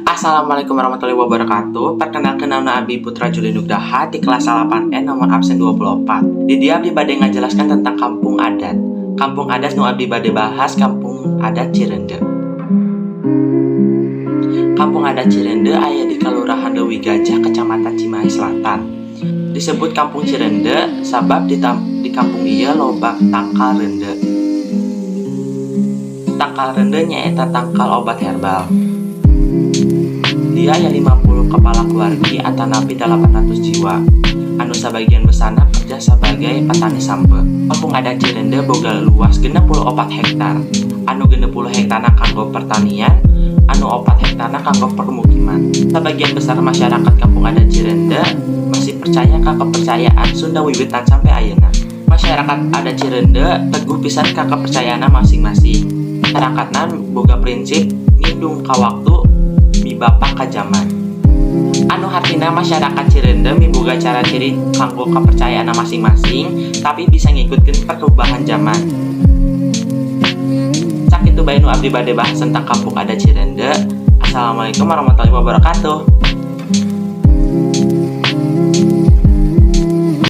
Assalamualaikum warahmatullahi wabarakatuh. Perkenalkan, nama Abi Putra Juli Nugraha di kelas 8N nomor absen 24. Di dieu Abdi bade ngajelaskan tentang kampung adat. Kampung adat nu Abdi bade bahas Kampung Adat Cireundeu. Kampung Adat Cireundeu aya di Kalurahan Leuwi Gajah, Kecamatan Cimahi Selatan. Disebut Kampung Cireundeu sabab di kampung ieu loba tangkal reundeu. Tangkal reundeu nyaeta tangkal obat herbal. Di dieu aya 50 kepala keluargi atanapi 800 jiwa anu sabagian besarna kerja sebagai petani sampeu. Kampung Adat Cireundeu boga luas 64 hektar, anu 60 hektarna kanggo pertanian, anu 4 hektarna kanggo permukiman. Sebagian besar masyarakat Kampung Adat Cireundeu masih percaya ka kepercayaan Sunda wiwitan sampai ayeuna. Masyarakat adat Cireundeu teguh pisan ka kepercayaanna masing-masing. Masyarakatna boga prinsip ngindung ka waktu, mibapa ka zaman, anu hartina masyarakat Cireundeu miboga cara ciri kanggo kepercayaan masing-masing, tapi bisa ngikutkeun perubahan zaman. Sakitu bae nu abdi bade bahas tentang Kampung Adat Cireundeu. Assalamualaikum warahmatullahi wabarakatuh.